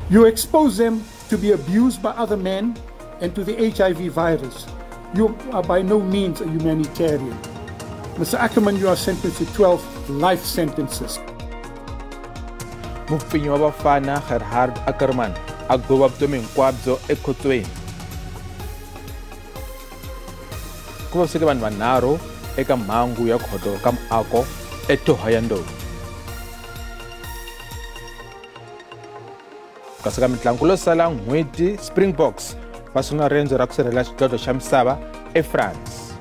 You expose them to be abused by other men and to the HIV virus. You are by no means a humanitarian. Mr. Ackerman, you are sentenced to 12 life sentences. Mupfinyi wa vafana Gerhard Ackerman a gweviwa vutomi hinkwabyo ekhotsweni. Ku vaviseke vanhu vanharhu eka mhangu ya khoto ka muako eThohoyandou. Kasi ka mitlangu lo sala n'hweti, Springboks va sungula riendzo ra ku sirhelela xidlodlo xa misava eFrance.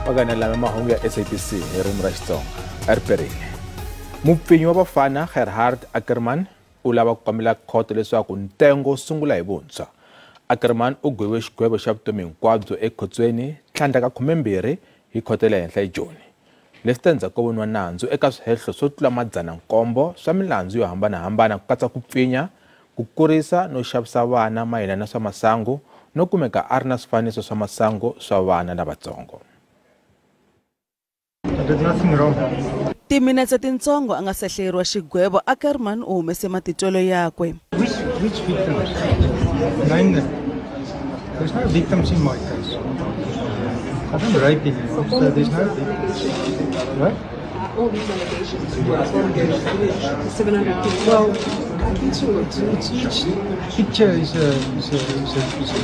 Vaganela lama mahungu ya SABC hi ririmi ra Xitsonga a ri perile. Mupfinyi wa vafana Gerhard Ackerman u lava ku kombela khoto leswaku ntengo wu sungula hi vuntshwa. Ackerman u gweviwe xigwevo xa vutomi hinkwabyo ekhotsweni tlhandla ka 12 hi khoto ya le henhla eJoni. Leswi ta endzhaku ko voniwa nandzu eka swihehlo swo tlula 700 swa milandzu yo hambanahambana ku katsa ku pfinya, ku kurisa no xavisa vana mayelana na swa masangu no kumeka a ri na swifaniso swa masangu swa vana lavatsongo. I did nothing wrong. Timinetse tintsongo a nga se hlayeriwa xigwevo, Ackerman u humese matitwelo yakwe. Which victims? Name them. There's no victims in my case. I don't rape anyone, so there's no victims. Right? All these allegations were 700 people. Well, I think so. It's each picture is a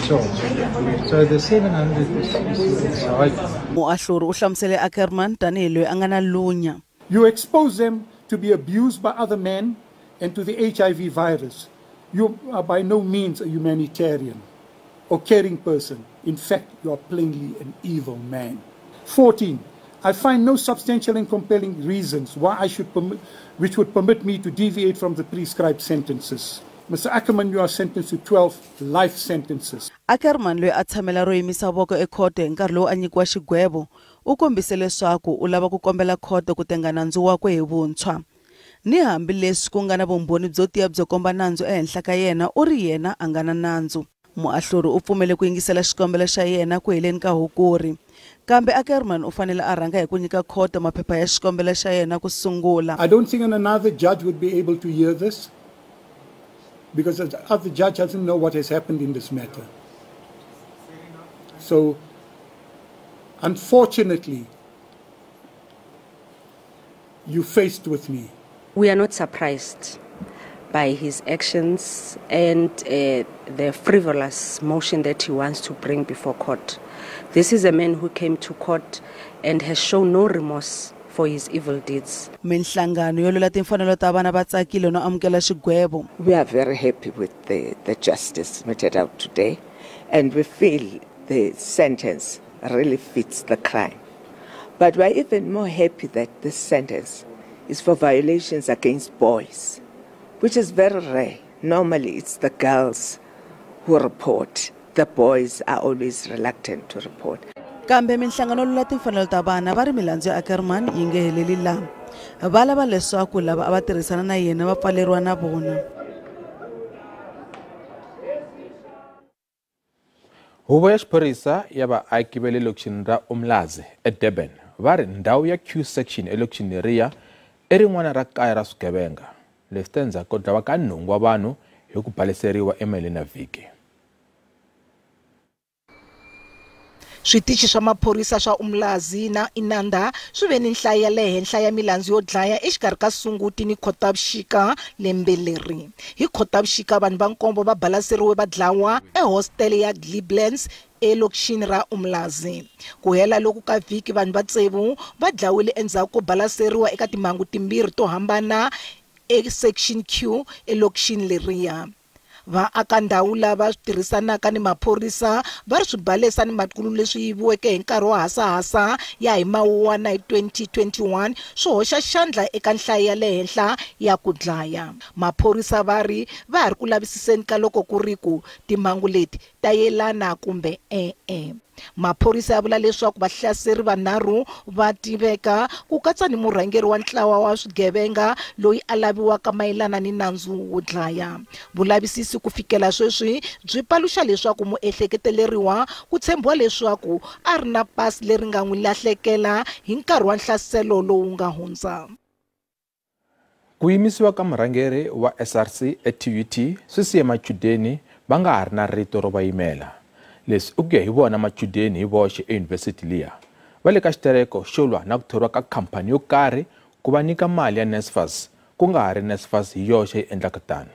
charge. So the 700 is high. Muahluri u hlamusele Ackerman tanihi loyi a nga na lunya. You expose them to be abused by other men and to the HIV virus. You are by no means a humanitarian or caring person. In fact, you are plainly an evil man. 14. I find no substantial and compelling reasons why I should permit, which would permit me to deviate from the prescribed sentences. Mr. Ackerman, you are sentenced to 12 life sentences. Ackerman loyi a tshamela ro yimisa voko ekhoto hi nkarhi lowu a nyikiwa xigwevo u kombise leswaku u lava ku kombela khoto ku tenga nandzu wakwe hi vuntshwa. Ni hambileswi ku nga na vumbhoni byo tiya byo komba nandzu ehenhla ka yena, u ri yena a nga na nandzu. Muahluri u pfumele ku yingisela xikombelo xa yena ku heleni ka hukuri. Kambe Ackerman u fanele a rhanga hi ku nyika khoto maphepha ya xikombelo xa yena ku sungula. I don't think another judge would be able to hear this because the other judge doesn't know what has happened in this matter. So, unfortunately, you faced with me. We are not surprised by his actions and the frivolous motion that he wants to bring before court. This is a man who came to court and has shown no remorse for his evil deeds. Minhlangano yo lwela timfanelo ta vana va tsakile no amukela xigwevo. We are very happy with the justice meted out today, and we feel the sentence really fits the crime. But we are even more happy that this sentence is for violations against boys, which is very rare. Normally it's the girls who report. The boys are always reluctant to report. Kambe minhlangano lwela timfanelo ta vana va ri milandzu ya Ackerman yi nge heleli laha. Va lava leswaku lava a va tirhisana na yena va pfaleriwa na vona. Huvo ya xiphorisa ya vaaki va le lokixini ra Umlazi eDurban va ri ndhawu ya Q section elokixini leriya i rin'wana ra kaya ra swigevenga. Leswi ta endzhaku ko dlawa ka nhungu wa vanhu hi ku baleseriwa emaleni ya vhiki. Switichi swa maphorisa swa Umlazi na Inanda swi ve ni nhlayo ya le henhla ya milandzu yo dlaya exikarhi ka Sunguti ni Khotavuxika lembe leri. Hi Khotavuxika vanhu va nkombo va balaseriwe va dlawa ehostele ya Glebelands elokixini ra Umlazi. Ku hela loku ka vhiki vanhu va tsevu va dlawile endzhaku ko balaseriwa eka timhangu timbirhi to hambana e-section Q elokixini leriya. Vaaka ndhawu lava tirhisanaka ni maphorisa va ri swibalesa ni matkulu leswi yiviweke hi nkarhi wa hasahasa ya hi Mawuwana hi 2021 swi hoxa xandla eka nhlayo ya le henhla ya ku dlaya. Maphorisa va ri va ha ri ku lavisiseni ka loko ku ri ku timhangu leti ta yelana kumbe e-e. Maphorisa ya vula leswaku vahlaseri vanharhu va tiveka ku katsa ni murhangeri wa ntlawa wa swigevenga loyi a laviwaka mayelana ni nandzu wo dlaya. Vulavisisi ku fikela sweswi byi paluxa leswaku muehleketeleriwa ku tshembiwa leswaku a ri na pasi leri nga n'wi lahlekela hi nkarhi wa nhlaselo lowu nga hundza. Ku yimisiwa ka murhangeri wa SRC eTUT swi siye machudeni va nga ha ri na rito ro va yimela. Leswi i ku ya hi vona machudeni hi voxe eyunivhesiti liya. Va le ka xitereko xo lwa na ku thoriwa ka khampani yo karhi ku va nyika mali ya NSFAS, ku nga ha ri NSFAS hi yoxe yi endlaka tano.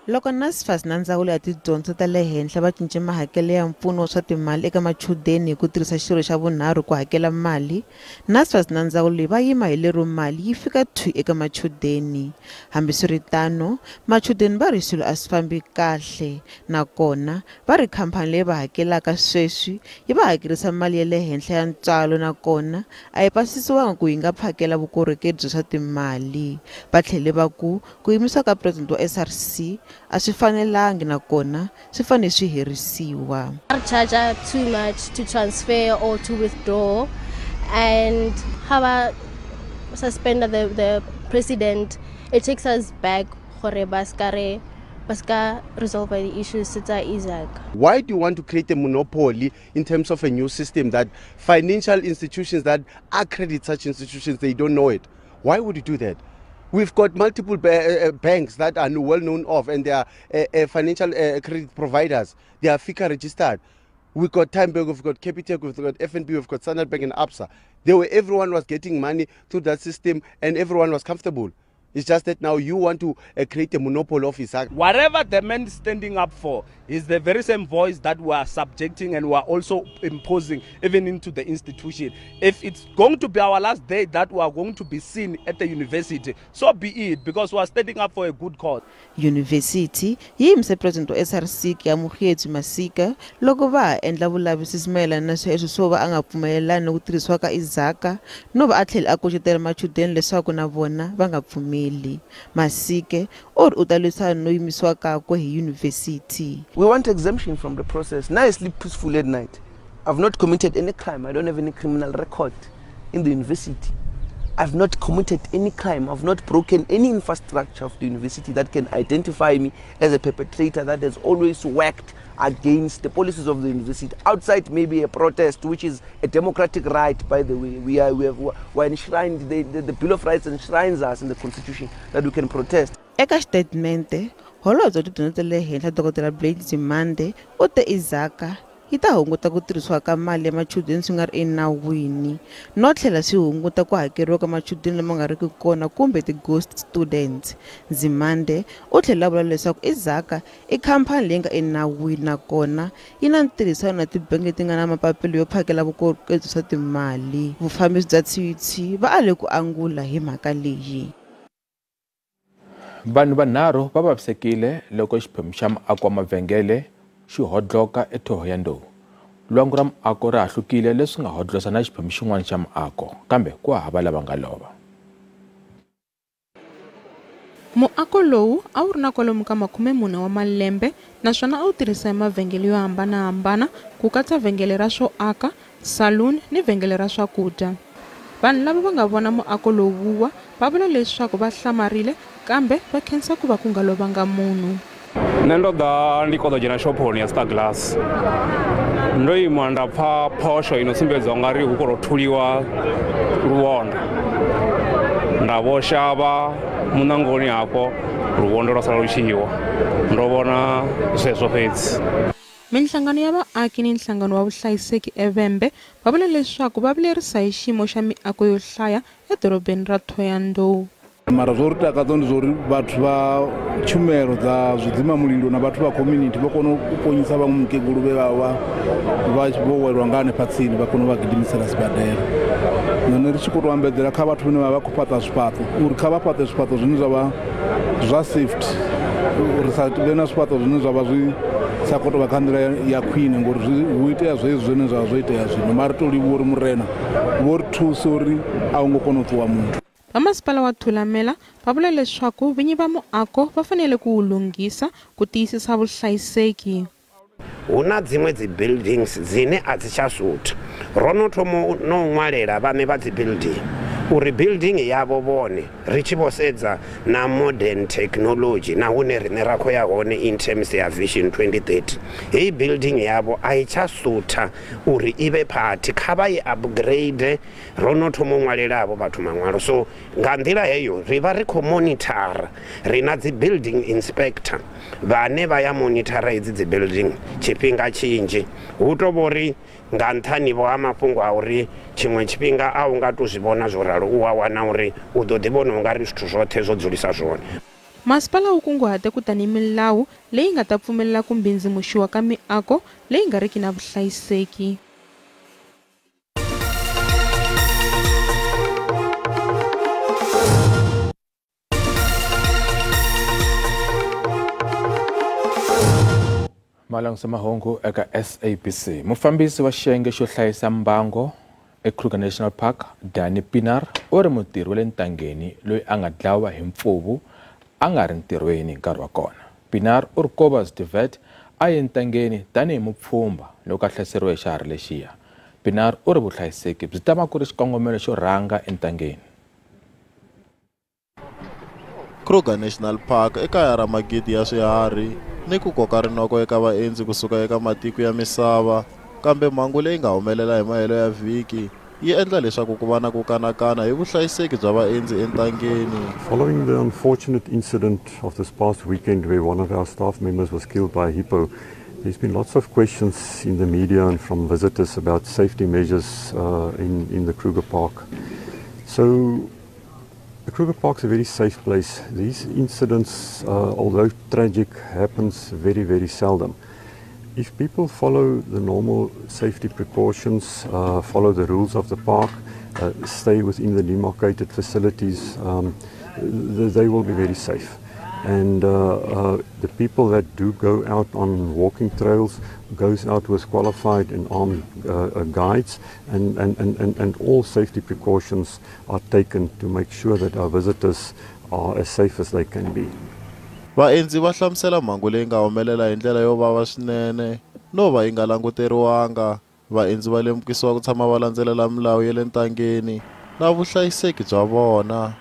Loko NSFAS na Ndzawulo ya Tidyondzo ta le Henhla va cince mahakelo ya mpfuno wa swa timali eka machudeni hi ku tirhisa xirho xa vunharhu ku hakela mali, NSFAS na ndzawulo leyi va yima hi lero mali yi fika thwi eka machudeni. Hambiswiritano, machudeni va ri swilo a swi fambi kahle, nakona va ri khampani leyi va hakelaka sweswi yi va hakerisa mali ya le henhla ya ntswalo nakona a yi pasisiwanga ku yi nga phakela vukorhokeri bya swa timali. Va tlhele va ku ku yimisiwa ka president wa SRC a swi fanelangi nakona swi fanele swi herisiwa. Charge too much to transfer or to withdraw, and have a suspend the president, it takes us back gore ba ska resolve the issues tsa Isaac. Why do you want to create a monopoly in terms of a new system that financial institutions that accredit such institutions, they don't know it? Why would you do that? We've got multiple banks that are well known of, and they are financial credit providers. They are FICA registered. We've got TymeBank, we've got Capitec, we've got FNB, we've got Standard Bank and ABSA. Everyone was getting money through that system and everyone was comfortable. It's just that now you want to create a monopoly of Isaac. Whatever the man is standing up for is the very same voice that we are subjecting and we are also imposing even into the institution. If it's going to be our last day that we are going to be seen at the university, so be it, because we are standing up for a good cause. University yi yimise president wa SRC Keamogetswe Masike loko va ha endla vulavisisi mayelana na sweswo swo va a nga pfumelelani ku tirhisiwa ka Isaka no va a tlhela a kucetela machudeni leswaku na vona va nga pfumeli. Masike u ri u ta lwisana no yimisiwa kakwe hi university. We want exemption from the process. Now I sleep peacefully at night. I've not committed any crime. I don't have any criminal record in the university. I've not committed any crime. I've not broken any infrastructure of the university that can identify me as a perpetrator that has always worked against the policies of the university. Outside maybe a protest, which is a democratic right, by the way. We are enshrined, the Bill of Rights enshrines us in the Constitution that we can protest. Eka xitatimende, holobye wa tidyondzo ta le henhla Dr. Blade Nzimande u te Isaka yi ta hunguta ku tirhisiwa ka mali ya machudeni swi nga ri enawini no tlhela swi hunguta ku hakeriwa ka machudeni lama nga riki kona kumbe ti-ghost students. Nzimande u tlhela a vula leswaku Isaka i khampani leyi nga enawini nakona yi na ntirhisano na tibangi leti nga na mapapilo yo phakela vukorhokeri bya swa timali. Vufambisi bya TUT va ale ku angula hi mhaka leyi. Vanhu vanharhu va vavisekile loko xiphemu xa muako wa mavhengele xi hodloka eThohoyandou. Lwangu ra muako ra hahlukile leswi nga hodlosa na xiphemu xin'wana xa muako, kambe ku hava lava nga lova. Muako lowu a wu ri na kwalomu ka 40 wa malembe naswona a wu tirhisa hi mavhengele yo hambanahambana ku katsa vhengele ra swo aka, saloon ni vhengele ra swakudya. Vanhu lava va nga vona muako lowu wa va vula leswaku va hlamarile kambe va khensa ku va ku nga lovanga munhu. Nṋe ndo ḓa ndi khou ḓo dzhena shophoni ya Star Glass, ndo ima nda pfha phosho ino sumbedza ungari hu khou thuliwa luvhondo, nda vho shavha muṋangoni hafho luvhondo lwa sala lu tshi wa, ndo vhona zwezwo fhedzi. Minhlangano ya vaaki ni nhlangano wa vuhlayiseki eVhembe va vula leswaku va vilerisa hi xiyimo xa miako yo hlaya edorobeni ra Thohoyandou. Mara zwo ri takadza ndi zwo ri vhathu vha tshumelo dza zwidzimamulilo na vhathu vha community vho kona u ponyisa vhaṅwe mukegulu vhe vha vho welwa nga hanefha tsini vha kona u vha gidimisela sibadela. Nṋe ri tshi khou tou ambedzela kha vhathu vhane vha vha khou fhaṱa zwifhaṱo uri kha vha fhaṱe zwifhaṱo zwine zwa vha zwa safety, uri sa vhe na zwifhaṱo zwine zwa vha zwi sa khou tou vha kha nḓila ya khwine ngori hu itea zwezwi zwine zwa vha zwo itea zwino. Mara ri tou livhuwa uri Murena vho ri thusa uri a hu ngo kona u ṱuwa muthu. Vamasipala wa Thulamela va vula leswaku vinyi va muako va fanele ku wu lunghisa ku tiyisisa vuhlayiseki. Hu na dziṅwe dzi buildings dzine a dzi tsha sutha. Ro no thoma no ṅwalela vhaṋe vha dzi building uri building yavho vhone ri tshi vho sedza na modern technology na hune riṋe ra khou ya hone in terms ya Vision 2030, heyi building yavho a i tsha sutha uri i vhe phathi, kha vha i upgrade. Ro no thoma u ṅwalela avho vhathu maṅwalo. So nga nḓila heyo ri vha ri khou monithara, ri na dzi building inspector vhane vha ya monithara idzi dzi building tshifhinga tshinzhi. Hu to vhori nga nṱhani vho ha mafhungo a uri tshiṅwe tshifhinga a u nga to zwi vhona zwo ralo, u a wana uri u ḓo ḓi vhona ungari zwithu zwoṱhe zwo dzulisa zwone. Masipala wu kunguhate ku ta ni milawu leyi nga ta pfumelela ku mbindzimuxiwa ka miako leyi nga riki na vuhlayiseki. Malangisa mahungu eka SABC. Mufambisi wa xiyenge xo hlayisa mbango eKruger National Park, Dani Pienaar, u ri mutirhi wa le ntangeni loyi a nga dlawa hi mpfuvu a nga ri ntirhweni hi nkarhi wa kona. Pienaar u ri Cobus de Wet a ye ntangeni tanihi mupfhumba loko a hlaseriwe hi xiharhi lexiya. Pienaar u ri vuhlayiseki byi tama ku ri xikongomelo xo rhanga entangeni. Kruger National Park i kaya ra magidi ya swiharhi ni ku koka rinoko eka vaendzi kusuka eka matiko ya misava, kambe mhangu leyi nga humelela hi mahelo ya vhiki yi endla leswaku ku va na ku kanakana hi vuhlayiseki bya vaendzi entangeni. Following the unfortunate incident of this past weekend where one of our staff members was killed by a hippo, there's been lots of questions in the media and from visitors about safety measures in the Kruger Park. So the Kruger Park is a very safe place. These incidents, although tragic, happens very, very seldom. If people follow the normal safety precautions, follow the rules of the park, stay within the demarcated facilities, they will be very safe. And the people that do go out on walking trails goes out with qualified and armed guides, and all safety precautions are taken to make sure that our visitors are as safe as they can be. Vaendzi va hlamusela mhangu leyi nga humelela hi ndlela yo vava swinene no va yi nga languteriwanga. Vaendzi va lemukisiwa ku tshama va landzelela milawu ya le ntangeni na vuhlayiseki bya vona.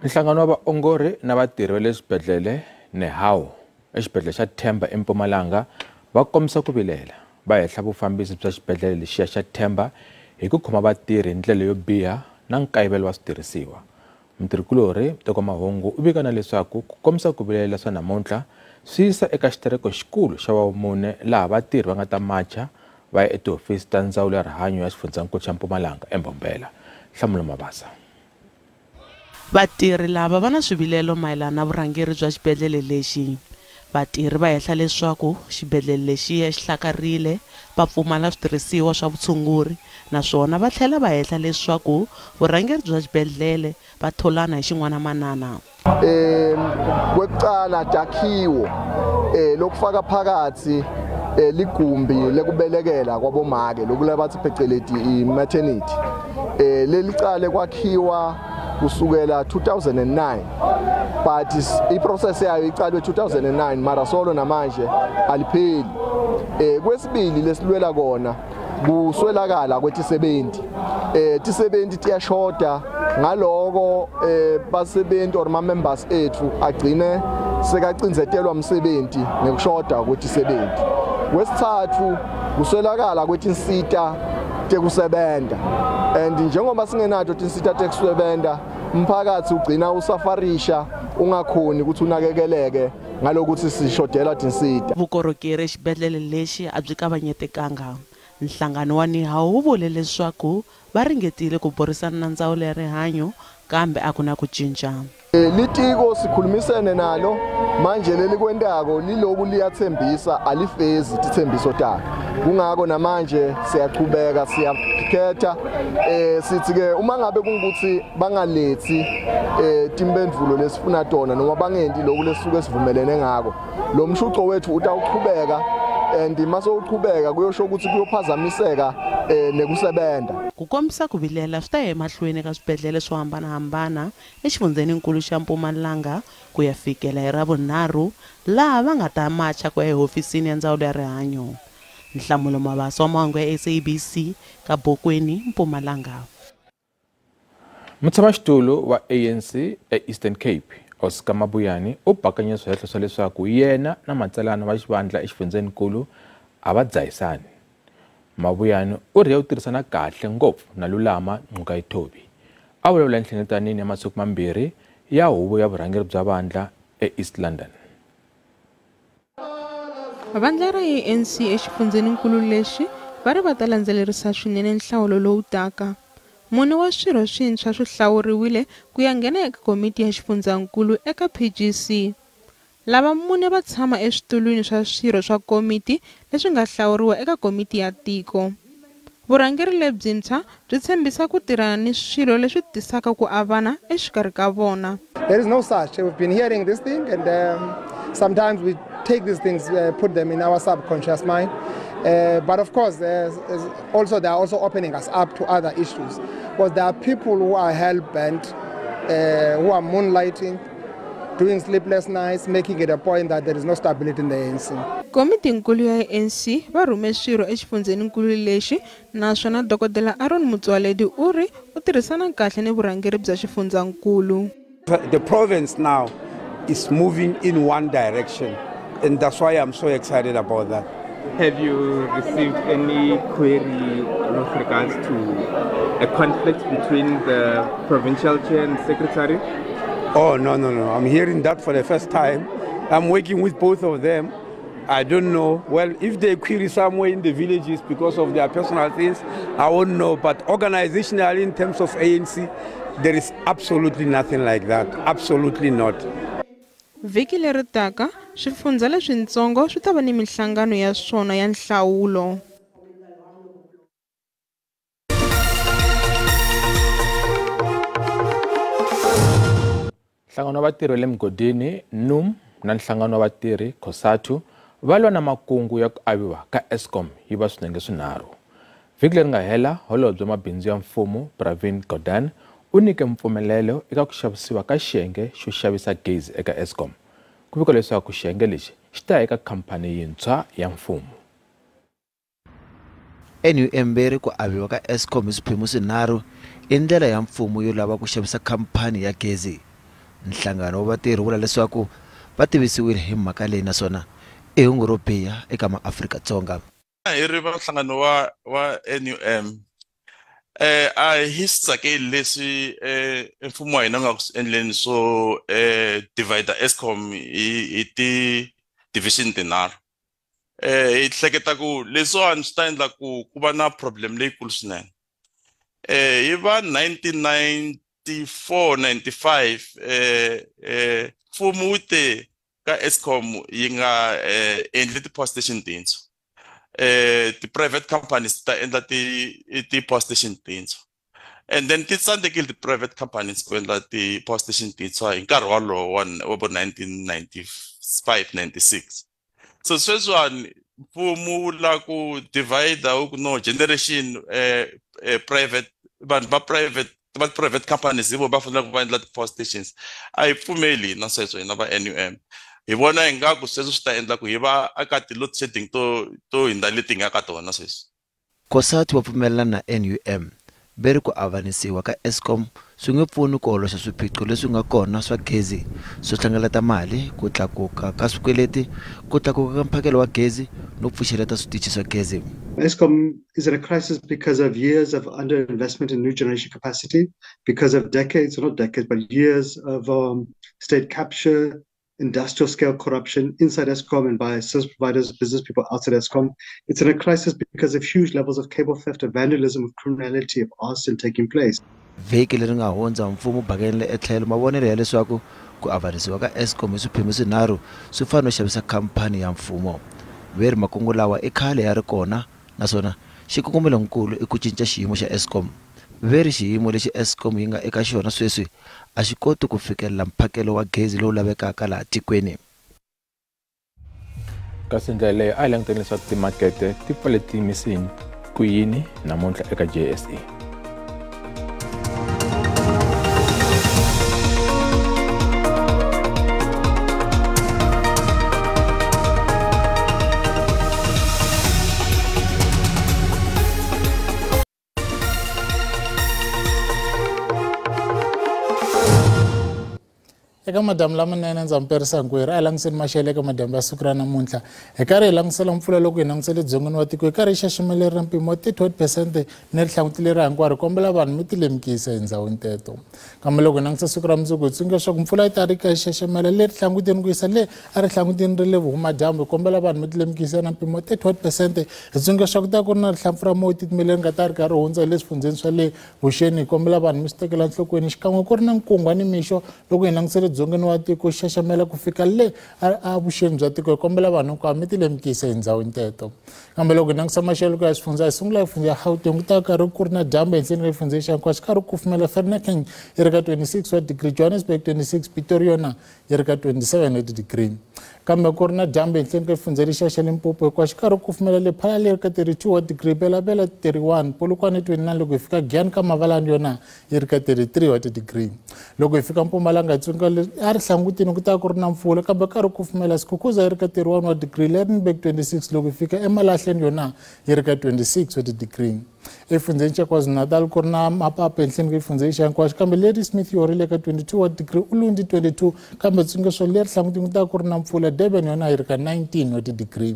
Nhlangano wa vaongori na vatirhi va le swibedhlele NEHAWU exibedhlele xa Themba eMpumalanga va kombisa ku vilela va hehla vufambisi bya xibedhlele lexiya xa Themba hi ku khoma vatirhi hi ndlela yo biha na nkayivelo wa switirhisiwa. Mutirhikulorhi Toko Mahungu u vika na leswaku ku kombisa ku vilela swa namuntlha swi yisa eka xitereko xikulu xa vamune laha vatirhi va nga ta macha va ya etihofisi ta ndzawulo ya rihanyo ya xifundzankulu xa Mpumalanga eMbombela. Nhlamulo Mabasa. Vatirhi lava va na swivilelo mayelana na vurhangeri bya xibedhlele lexi. Vatirhi va hehla leswaku xibedhlele lexiya xi hlakarile, va pfumala switirhisiwa swa vutshunguri, naswona va tlhela va hehla leswaku vurhangeri bya xibedhlele va tholana hi xin'wanamanana. Kwekucala takhiwo lokufaka phakathi ligumbi lekubelekela kwabomake lokulabathi pheceleti i-maternity lelicale kwakhiwa kusukela 2009, but iprocess yayo icalwe 2009 mara solo namanje alipheli. Kwesibili lesilwela kona kuswelakala kwetisebenzi. Tisebenzi tiyashoda, ngaloko basebenzi or ma members ethu agcine sekacindzetelwa umsebenzi ngekushoda kwetisebenzi. Kwesithathu kuswelakala kwetinsita tekusebenza, and njengoba singenato tinsita tekusebenza umphakathi ugcina usafarisha ungakhoni ukuthi unakekeleke ngalokuthi sishodela tinsita. Vukorhokeri exibedhlele lexi a byi kavanyetekanga. Nhlangano wa NEHAWU wu vule leswaku va ringetile ku burisana na ndzawulo ya rihanyo kambe a ku na ku cinca. Litiko sikhulumisene nalo manje leli kwentako liloku liyathembisa alifezi tithembiso takhe. Kungako namanje siyaqhubeka siyakhetha sithi ke uma ngabe kungukuthi bangalethi timpendvulo lesifuna tona noma bangenti lokhu lesuke sivumelene ngako, lo mshuco wethu utawuqhubeka And mase uqhubeka kuyosho ukuthi kuyophazamiseka nekusebenza. Ku kombisa ku vilela swi ta ya emahlweni ka swibedhlele swo hambanahambana exifundzheninkulu xa Mpumalanga ku ya fikela hi Ravunharhu, laha va nga ta macha ku ya ehofisini ya ndzawulo ya rihanyo. Nhlamulo Mabaso wa mahungu ya SABC ka Bokweni, Mpumalanga. Mutshamaxitulu wa ANC eEastern Cape, Oscar Mabuyane, u bakanye swihehlo swa leswaku yena na matsalana wa xivandla exifundzheninkulu a va dzayisani. Mabuyane u ri u tirhisana kahle ngopfu na Lulama Ngcukaitobi. A vulavula enhlengeletanini ya masiku mambirhi ya huvo ya vurhangeri bya vandla eEast London. Vandla ra ANC exifundzheninkulu lexi va ri va ta landzelerisa swinene nhlawulo lowu taka. Mune wa swirho swintshwa swi hlawuriwile ku ya nghena eka komiti ya xifundzankulu eka PGC. Lava mune va tshama eswitulwini swa swirho swa komiti leswi nga hlawuriwa eka komiti ya tiko. Vurhangeri lebyintshwa byi tshembisa ku tirhana ni swilo leswi tisaka ku avana exikarhi ka vona. There is no such. We've been hearing this thing, and sometimes we take these things, put them in our subconscious mind. But of course, also they are also opening us up to other issues, because there are people who are hell-bent, who are moonlighting, doing sleepless nights, making it a point that there is no stability in the ANC. Komiti-nkulu ya ANC va rhume swirho exifundzheninkulu lexi, naswona Dokodela Aaron Motsoaledi u ri u tirhisana kahle ni vurhangeri bya xifundzankulu. The province now is moving in one direction, and that's why I'm so excited about that. Have you received any query with regards to a conflict between the provincial chair and secretary? Oh, no. I'm hearing that for the first time. I'm working with both of them. I don't know. Well, if they query somewhere in the villages because of their personal things, I won't know. But organizationally, in terms of ANC, there is absolutely nothing like that. Absolutely not. Vhiki leri taka, swifundza leswitsongo swi ta va ni minhlangano ya swona ya nhlawulo. Nhlangano wa vatirhi le migodini NUM na nhlangano wa vatirhi COSATU va lwa na makungu ya ku aviwa ka Eskom yi va swinenge swinharhu. Vhiki leri nga hela, holobye wa mabindzu ya mfumo Pravin Gordhan u nyike mpfumelelo eka ku xavisiwa ka xiyenge xo xavisa gezi eka Eskom. Ku vika leswaku xiyenge lexi xi ta eka khamphani yintshwa ya mfumo. NUM ri ku aviwa ka Eskom hi swiphemu swinharhu i ndlela ya mfumo yo lava ku xavisa khamphani ya gezi. Nhlangano wa vatirhi vula leswaku va tivisiwile hi mhaka leyi naswona i hungu ro biha eka maAfrika-Dzonga. Hi ri va nhlangano wa NUM a hi swi tsakeli leswi mfumo wa hina wu nga ku swi endleni swo divide Eskom hi ti-division tinharhu. Hi hleketa ku leswiwani swi ta endla ku va na problem leyikulu swinene. Hi va 1994 95 mfumo wu te ka Eskom yi nga endli ti-power station tintshwa. Ti-private companies ta endla ti-power station tintshwa, and then ti tsandzekile ti-private companies ku endla ti-power station tintshwa hi nkarhi walowo wa vo 1995 96. So sweswiwani mfumo wu lava ku divide wu ku no generation private vanhu va private va private companies hi vo va faneleke va endla ti-power stations. A hi pfumeli na sweswo hina va NUM. Hi vona ingaku sweswo swi ta endla ku hi va aka ti-load shedding to hindza leti hi nga ka tona sweswi. COSATU va pfumelelana na NUM ve ri ku avanisiwa ka Eskom swi nge pfuni ku oloxa swiphiqo leswi nga kona swa gezi swo hlengeleta mali, ku tlakuka ka swikweleti, ku tlakuka ka mphakelo wa gezi no pfuxeleta switichi swa gezi. Eskom is in a crisis because of years of underinvestment in new generation capacity, because of decades, or not decades, but years of state capture, industrial scale corruption inside Eskom and by service providers, business people outside Eskom. It's in a crisis because of huge levels of cable theft, of vandalism, of criminality, of arson taking place. Vhiki leri nga hundza mfumo bakenile etlhelo mavonelo ya leswaku ku avanisiwa ka Eskom hi swiphemu swinharhu swi fana no xavisa khamphani ya mfumo. Ve ri makungu lawa i khale ya ri kona naswona xikongomelonkulu i ku cinca xiyimo xa Eskom. Ve ri xiyimo lexi Eskom yi nga eka xona sweswi a xi koti ku fikelela mphakelo wa gezi lowu lavekaka laha tikweni. Kasi ndlela leyo a hi languteni leswaku timakete ti pfale ti yimise ku yini namuntlha eka JSE. Eka madamu lamanene ndza mi hinkwerhu a hi langutiseni maxelo eka madamu ya siku ra namuntlha hi karhi hi langutisela mpfula loko hi langutisele dzongeni wa tiko hi karhi hi xaxamele ri mpimo wa 38% ni rihlangutile leri hinkwaro hi kombela vanhu mi ti lemukisa hi ndhawini teto kambe loko hi langutisa siku ra mundzuku hi tsundzuka leswaku mpfula yi ta ri ka xaxamela le rihlanguteni ku yisa le a rihlanguteni ri le vuhumadyambu hi kombela vanhu mi ti lemukisa na mpimo wa 38% hi tsundzuka leswaku ta ku ri na rihlampfu ra moya titimela leri nga ta ri karhi hundza hi le swifundzeni swa le vuxeni hi kombela vanhu mi swi tekela enhlokweni xikan'we ku ri na nkungwa ni mixo loko hi langutisele dzongeni wa tiko xaxamela ku fika le a vuxeni bya tiko hi kombela vanhu hinkwavo mi ti lemukisa hi ndhawini teto kambe loko hi langutisa maxelo ku ya swifundza hi sungula hi fundza ya Gauteng ku ta karhi ku ri na dyambu ehenhleni ka xifundza xa hinkwaxo karhi ku kufumela Vereeniging yi ri ka 26 wa degree Johannesburg 26 Pretoria yona yi ri ka 27 wa degree kambe ku ri na dyambu ehenhleni ka xifundza lexiya xa Limpopo hinkwaxo karhi ku kufumela Lephalale yi ri ka 32 wa degree Bela-Bela 31 Polokwane 29 loko hi fika Giyani ka Mavalani yona yi ri ka 33 wa degree loko hi fika Mpumalanga hi tsundzuka a ri hlangutini ku ta ku ri na mpfula kambe karhi ku kufumela Skukuza yi ri ka 31 wa degree Lydenburg 26 loko hi fika eMalahleni yona yi ri ka 26 wa degree efundzeni xa KwaZulu-Natal ku ri na mapapa ehenhleni ka xifundza xa hinkwaxo kambe Ladysmith yo ri le ka 22 wa degree Ulundi 22 kambe tsundzuka leri hlangutini ku ta ku ri na mpfula Durban yona yi ri ka 19 wa degree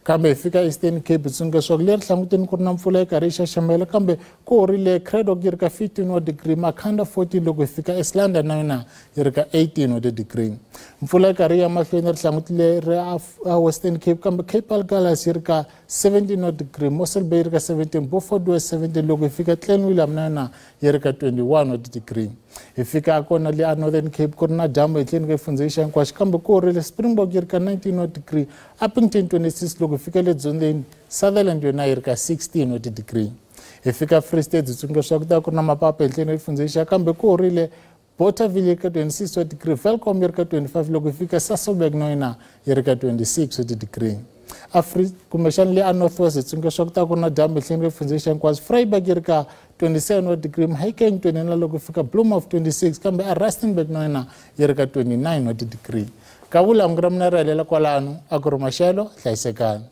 kambe hi fika Eastern Cape tsundzuka leswaku leri hlanguteni ku ri na mpfula yi karhi yi xaxamela kambe ku horile Cradock yi ri ka 15 wa degree Makhanda 14 loko hi fika Islander na yona yi ri ka 18 wa degree mpfula yi karhi ya mahlweni ri hlangutile ri a Western Cape kambe Cape Agulhas yi ri ka 17 wa degree Mossel Bay yi ri ka 17 Beaufort West 17 loko hi fika Clan William na yona yi ri ka 21 wa degree hi fika kona le a Northern Cape ku ri na dyambu ehenhleni ka xifundza xa hinkwaxo kambe ku horile Springbok yi ri ka 19 wa degree Upington 26 loko hi fika le dzongeni Sutherland yona yi ri ka 16 wa degree hi fika Free State hi tsundzuka leswaku ta ku ri na mapapa ehenhleni ka xifundza xa kambe ku horile Bothaville yi ri ka 26 wa degree Welkom yi ri ka 25 loko hi fika Sasolburg na yona yi ri ka 26 wa degree kumbexana le a North West hi tsundzuka leswaku ta ku ri na dyambu ehenhleni ka xifundza xa hinkwaxo Vryburg yi ri ka 27 wa degree Mahikeng 29 loko hi fika Bloemhof 26 kambe a Rustenburg na yona yi ri ka 29 wa degree ka vulangu ra mina ri helela kwalano a ku ri maxelo hlayisekani.